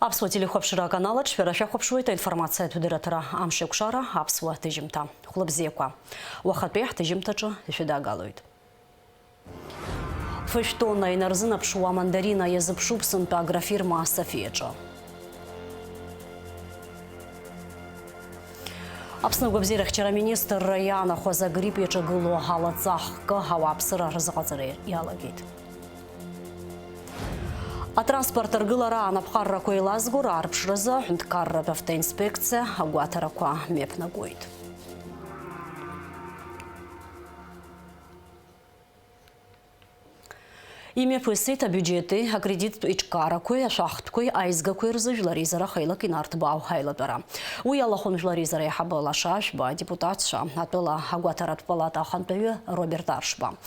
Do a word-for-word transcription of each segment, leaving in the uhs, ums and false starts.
Аԥсуа телехәаԥшра аканалаҿ шәара шәахәаԥшуеит аинформациатә дырраҭара Амшеикәшара аԥсуа ҭыжьымҭа. Хәлыбзиақәа. Уахатәи ҳҭыжьымҭаҿы ишәыдагалоит. Фышә тонна инарзынаԥшуа амандарина иазыԥшуп сынтәа агрофирма Софиаҿы. Аԥсны агәабзиарахьчара аминистрра иаанахәаз агрипп иаҿагылоу алаҵа хкы ауааԥсыра рзыҟаҵара иалагеит. Атранспорт аргылара анапхаррақәа еилазго раарԥшразы аҳәынҭқарратә автоинспекциа агәаҭарақәа мҩаԥнагоит. Имҩаԥысит абиуџьети акредиттә еиҿкаарақәеи ашәахтәқәеи аизгақәеи рзы жәлар реизара хеилак инарҭбаау аилатәара. Уи иалахәын Жәлар реизара аиҳабы Лаша Ашәба, адепутатцәа, атәыла агәаҭаратә палата ахантәаҩы Роберт Аршба.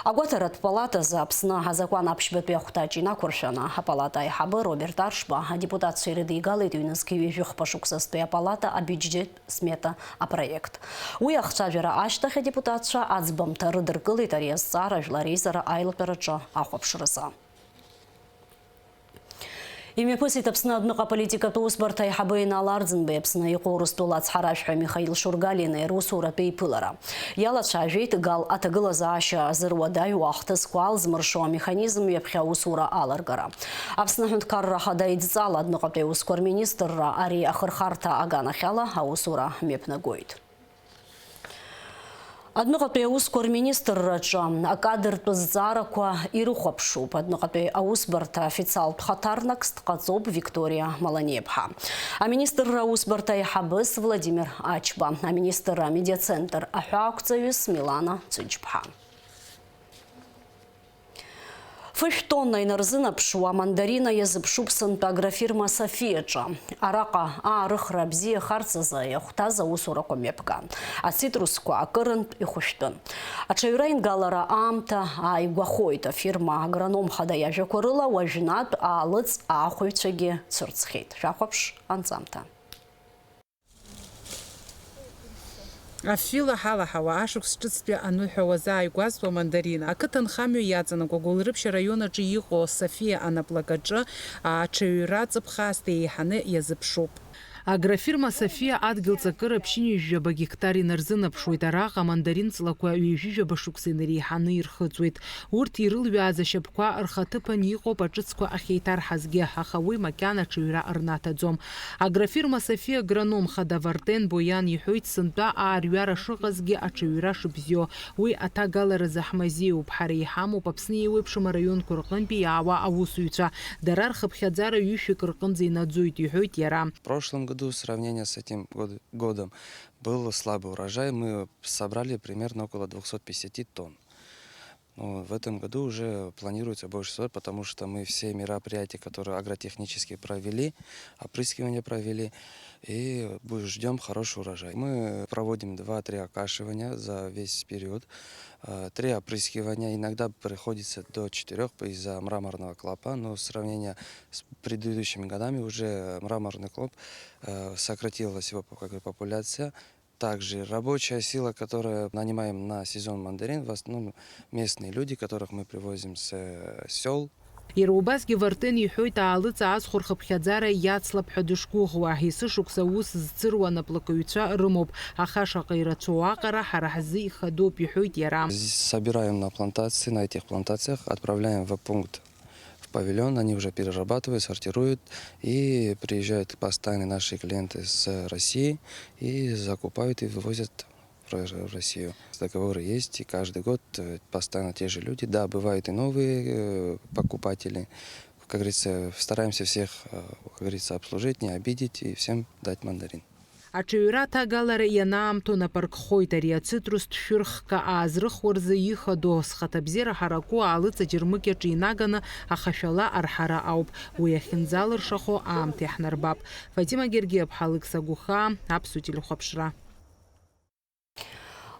Агәаҭаратә палатазы Аԥсны азакәан аԥшьбатәи ахәҭаҷ инақәыршәаны, апалата аиҳабы Роберт Аршба адепутатцәа ирыдигалеит ҩнызқь ҩажәи хԥа шықәсазтәи апалата абиуџьет смета апроект. Уи ахцәажәара ашьҭахь адепутатцәа аӡбамҭа рыдыркылеит ари азҵаара Жәлар реизара аилатәараҿы ахәаԥшразы. Имҩаԥысит Аԥсны адәныҟа аполитикатә усбарҭа аиҳабы Инал Арӡынбеи, Аԥсны иҟоу Урыстәыла ацҳаражәҳәаҩ Михаил Шургалиеи русуратә еиԥылара. Иалацәажәеит Гал аҭагылазаашьа зыруадаҩу ахҭысқәа алзмыршо амеханизм ҩаԥхьа аусура аларгара. Аԥсны Аҳәынҭқарра Ахада идҵала адәныҟатәи аусқәа рминистрра ари ахырхарҭа аганахьала аусура мҩаԥнагоит. Адәныҟатәи аусқәа рминистрраҿы акадртә зҵаарақәа ирыхәаԥшуп. Адәныҟатәи аусбарҭа официалтә хаҭарнакс дҟаҵоуп Викториа Маланиаԥҳа. Аминистрра аусбарҭа аиҳабыс Владимир Ачба, аминистрра амедиацентр аҳәаақәҵаҩыс Милана Цәыџьԥҳа. Фышә тонна инарзынаԥшуа амандарина иазыԥшуп сынтәа агрофирма Софиаҿы. Араҟа аарыхра бзиахарц азы иахәҭаз аусурақәа мҩаԥган. Ацитрусқәа акырынтә ихәышәтәын. Аҽаҩра ингалара аамҭа ааигәахоит. Афирма агроном хада иажәақәа рыла уажәнатә аалыҵ аахәаҩцәагьы цәырҵхьеит. Шәахәаԥш анҵамҭа. Афҩы лаҳалаҳауа, ашықәс ҿыцтәи аныҳәа уазааигәазтәу амандарина. Ақыҭанхамҩа иаҵанакуа Гәылрыԥшь араион аҿы иҟоу Софиа анаплакаҿы аҽаҩра ҵыԥх аасҭа еиҳаны иазыԥшуп. Агрофирма Софиа адгьыл ҵакыра ԥшьынҩажәаба гектар инарзынаԥшуеит, араҟа амандарин ҵлақәа ҩажәижәаба шықәса инареиҳаны ирхыҵуеит. Урҭ ирылҩааз ашьапқәа рхаҭыԥан иҟоуп аҿыцқәа ахьеиҭарҳазгьы, аха уи макьана аҽаҩра рнаҭаӡом. Агрофирма Софиа агроном хада Вартен Боиан иҳәоит, сынтәа аарҩара шыҟазгьы аҽаҩра шыбзиоу. Уи аҭагаларазы ҳмазеиуп, ҳара иҳамоуп Аԥсны еиуеиԥшым араионқәа рҟынтәи иаауа аусуҩцәа. Дара рхыԥхьаӡара ҩышәҩык рҟынӡа инаӡоит, иҳәоит иара. В прошлом году сравнение с этим год-, годом был слабый урожай. Мы собрали примерно около двухсот пятидесяти тонн. Но в этом году уже планируется больше всего, потому что мы все мероприятия, которые агротехнические провели, опрыскивание провели, и бу-, ждём хороший урожай. Мы проводим два-три окашивания за весь период, э, три опрыскивания, иногда приходится до четырёх из-за мраморного клопа, но в сравнении с предыдущими годами уже мраморный клоп, э, сократилась его, как бы, популяция. Также рабочая сила, которую нанимаем на сезон мандарин, в основном местные люди, которых мы привозим с, э, сёл. Иара убасгьы Вартен иҳәоит, аалыҵ аазхәа рхыԥхьаӡара иацлап ҳәа дышгәыӷуа. Есышықәса аус зцыруа анаплакаҩцәа рымоуп, аха шаҟа ирацәоу аҟара ҳара ҳзы ихадоуп, иҳәоит иара. Собираем на плантации, на этих плантациях, отправляем в пункт, в павильон, они уже перерабатывают, сортируют, и приезжают постоянно наши клиенты с России и закупают и вывозят в Ро-, Россию. Договоры есть, и каждый год, э, постоянно те же люди. Да, бывают и новые, э, покупатели. Как говорится, стараемся всех, э, как говорится, обслужить, не обидеть и всем дать мандарин. Аҽаҩра аҭагалара ианаамҭоу напаркхоит. Ари ацитрустә шәырхка аазрыхуа рзы ихадоу, зхаҭабзиара ҳараку аалыҵ аџьармыкьаҿ инаганы ахашәала арҳара ауп. Уи ахьынӡалыршахо аамҭа иаҳнарбап. Фатима Гергиаԥҳа, Алықьса Гәыхаа, Аԥсуа телехәаԥшра.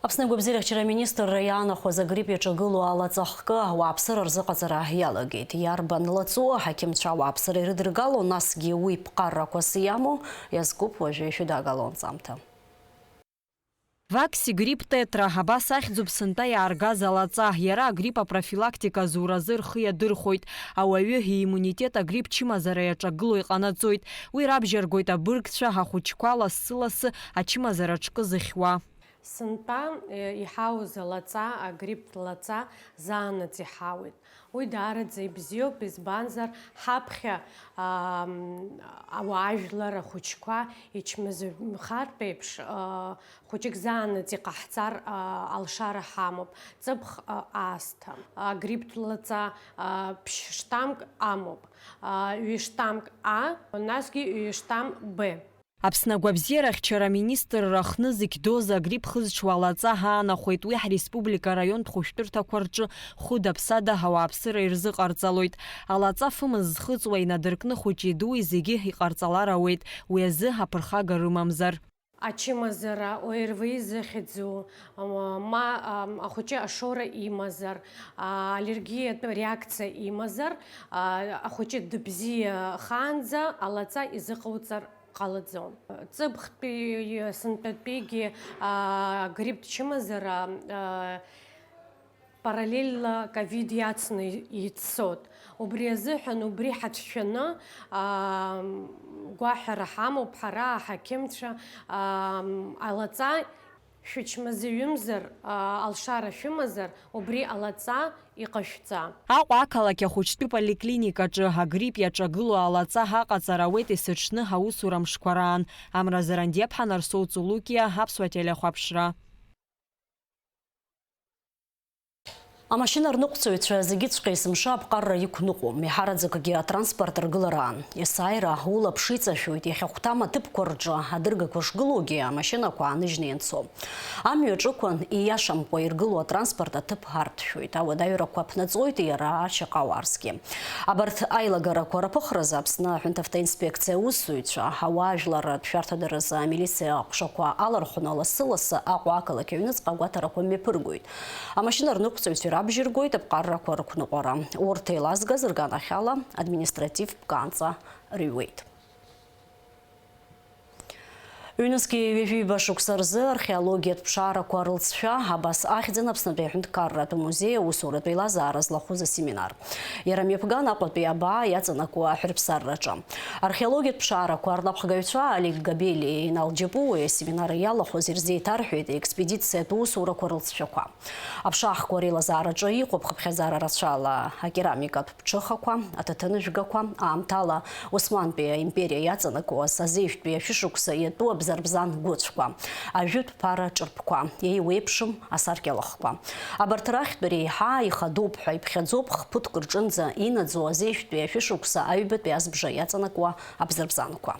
Аԥсны агәабзиарахьчара аминистрра иаанахәаз агрипп иаҿагылоу алаҵа хкы ауааԥсыра рзыҟаҵара иалагеит. Иарбан лаҵоу аҳақьымцәа ауааԥсыра ирыдыргало, насгьы уи ԥҟарақәас иамоу, иазкуп уажәы ишәыдагало анҵамҭа. Вакси грипп тетра, абас ахьӡуп сынтәа иааргаз алаҵа, иара агрипп апрофилактика азуразы рхы иадырхәоит. Ауаҩы ииммунитет агрипп чымазара иаҿагыло иҟанаҵоит. Уи рабжьаргоит абыргцәа, ахәыҷқәа лассы-лассы ачымазара аҿкы зыхьуа. Сынтәа, э, иҳауз алаҵа, агрипп лаҵа заанаҵ иҳауеит. Уи даараӡа ибзиоуп, избанзар, ҳаԥхьа, ам, ауаажәлар ахәыҷқәа ичмазаҩымхартә еиԥш, а, хәыҷык заанаҵ иҟаҳҵар, а, алшара ҳамоуп. Ҵыԥх, а, аасҭа, агрипптә лаҵа, а, ԥшь-штаммк амоуп, а, ҩы-штаммк А, насгьы ҩы-штамм Б. Аԥсны агәабзиарахьчара аминистрра аҟны зегь доза агрипп хызҽуа алаҵа ҳаанахәеит, уи ҳреспублика араионтә хәышәтәырҭақәа рҿы хәыда-ԥсада ауааԥсыра ирзыҟарҵалоит. Алаҵа фымыз зхыҵуа инадыркны хәыҷи-дуи зегьы иҟарҵалар ауеит, уи азы аԥырхага рымамзар. Ачымазара, ОРВИ зыхьӡу, ма, ам, ахәыҷы ашоура имазар, а, аллергиатә реакциа имазар, а, ахәыҷы дыбзиахаанӡа алаҵа изыҟауҵар ҟалаӡом. Ҵыԥхтәи, сынтәатәигьы, аа, грипп чымазара, аа, параллельла ковид иацны ицоит. Убри азыҳәан, убри ҳацәшәаны, аа, гәаҳәара ҳамоуп ҳара, аҳақьымцәа, аа, алаҵа шәычмазаҩымзар, аа, алшара шәымазар, убри алаҵа иҟашәҵа. Аҟәа ақалақь ахәыҷтәы поликлиникаҿы агрипп иаҿагылоу алаҵа ҳаҟаҵара ауеит есыҽны ҳаусура мшқәа раан. Амра Зарандиаԥҳа, Нарсоу Цулукиа, Аԥсуа телехәаԥшра. Амашьына рныҟәцаҩцәа зегьыҵәҟьа есымша аԥҟарра иқәныҟәом, иҳараӡакгьы атранспорт ргылараан. Есааира улаԥш иҵашәоит, иахьахәҭам аҭыԥқәа рҿы адыргақәа шгылоугьы амашьынақәа ааныжьны ианцо. Амҩаҿықәан ииашамкәа иргылоу атранспорт аҭыԥ арҭ шәоит, ауадаҩрақәа ԥнаҵоит иара ашьаҟауаарсгьы. Абарҭ аилагарақәа рыԥыхразы Аԥсны аҳәынҭавтоинспекциа аусзуҩцәа, ауаажәларратә шәарҭадаразы амилициа аҟәшақәа алархәны лассы-лассы Аҟәа ақалақь аҩныҵҟа агәаҭарақәа мҩаԥыргоит. Амашьына рныҟәцаҩцәа ирабжьыргоит аԥҟаррақәа рықәныҟәара. Урҭ еилазгаз рганахьала административтә ԥкаанӡа рыҩуеит. Ҩнызқьи ҩажәи ҩба шықәса рзы археологиатә ԥшаарақәа рылҵшәа абас ахьӡын Аԥснытәи аҳәынҭқарратә музеи аусуратә еилазаара злахәыз асеминар. Иара мҩаԥган Аҟәатәи абаа иаҵанакуа аҳәырԥсарраҿы. Археологиатә ԥшаарақәа рлаԥхгаҩцәа Алик Габелиеи Инал Џьапуеи асеминар иалахәыз ирзеиҭарҳәеит аекспедициатә усурақәа рылҵшәақәа. Аԥшаахқәа реилазаараҿы иҟоуп хыԥхьаӡара рацәала акерамикатә ԥҽыхақәа, аҭаҭынжәгақәа, аамҭала Османтәи аимпериа иаҵанакуаз азеижәтәи ашәышықәса иатәу абзарбзан гәыцәқәа, ажәытә ԥара ҿырԥқәа, еиуеиԥшым асаркьалахқәа. Абарҭ рахьтә реиҳа ихадоуп ҳәа иԥхьаӡоуп хԥыҭк рҿынӡа инаӡоу азеижәтәи ашәышықәса аҩбатәи азбжа иаҵанакуа абзарбзанқәа.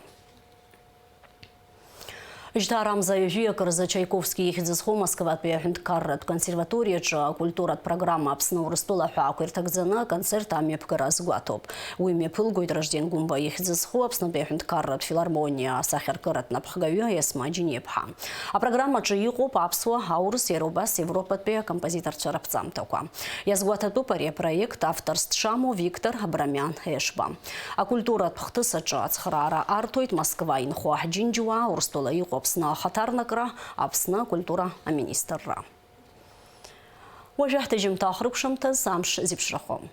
Жьҭаарамза ҩажәиак рзы Чайковски ихьӡ зху Москватәи аҳәынҭқарратә консерваториаҿы акультуратә программа Аԥсны Урыстәыла аҳәаақәа ирҭагӡаны аконцерт амҩаԥгара азгәаҭоуп. Уи мҩаԥылгоит Ражден Гәымба ихьӡ зху Аԥснытәи аҳәынҭқарратә филармониа асахьаркыратә напхгаҩы Есма Џьениаԥҳа. Апрограммаҿы иҟоуп аԥсуа, аурыс, иара убас Европатәи акомпозиторцәа раԥҵамҭақәа. Иазгәаҭатәуп ари апроект авторс дшамоу Виктор Абрамиан Ешба. Акультуратә хҭыс аҿы ацхыраара арҭоит Москва инхо аҳџьынџьуаа, Урыстәыла иҟоу Аԥсны ахаҭарнакра, Аԥсны акультура аминистрра. Уажәы ҳҭыжьымҭа ахыркәшамҭаз амш зеиԥшрахом.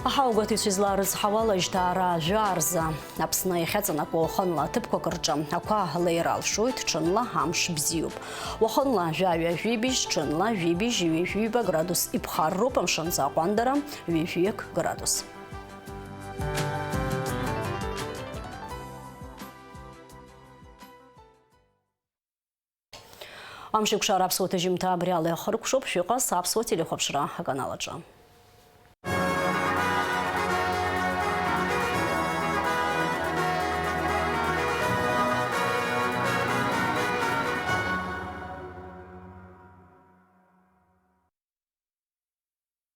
Аҳауагәаҭаҩцәа излаарыцҳауала, жьҭаара жәаа рзы Аԥсны иахьаҵанакуа уахынла аҭыԥқәак рҿы ақәа леира алшоит, ҽынла амш бзиоуп. Уахынла жәаҩа жәибжь, ҽынла жәибжь ҩажәиба градус иԥхарроуп, амшынӡы аҟәандара ҩажәиак градус. Амшеикәшара аԥсуа ҭыжьымҭа абри ала иахыркәшоуп, шәыҟаз аԥсуа телехәаԥшра аканал аҿы.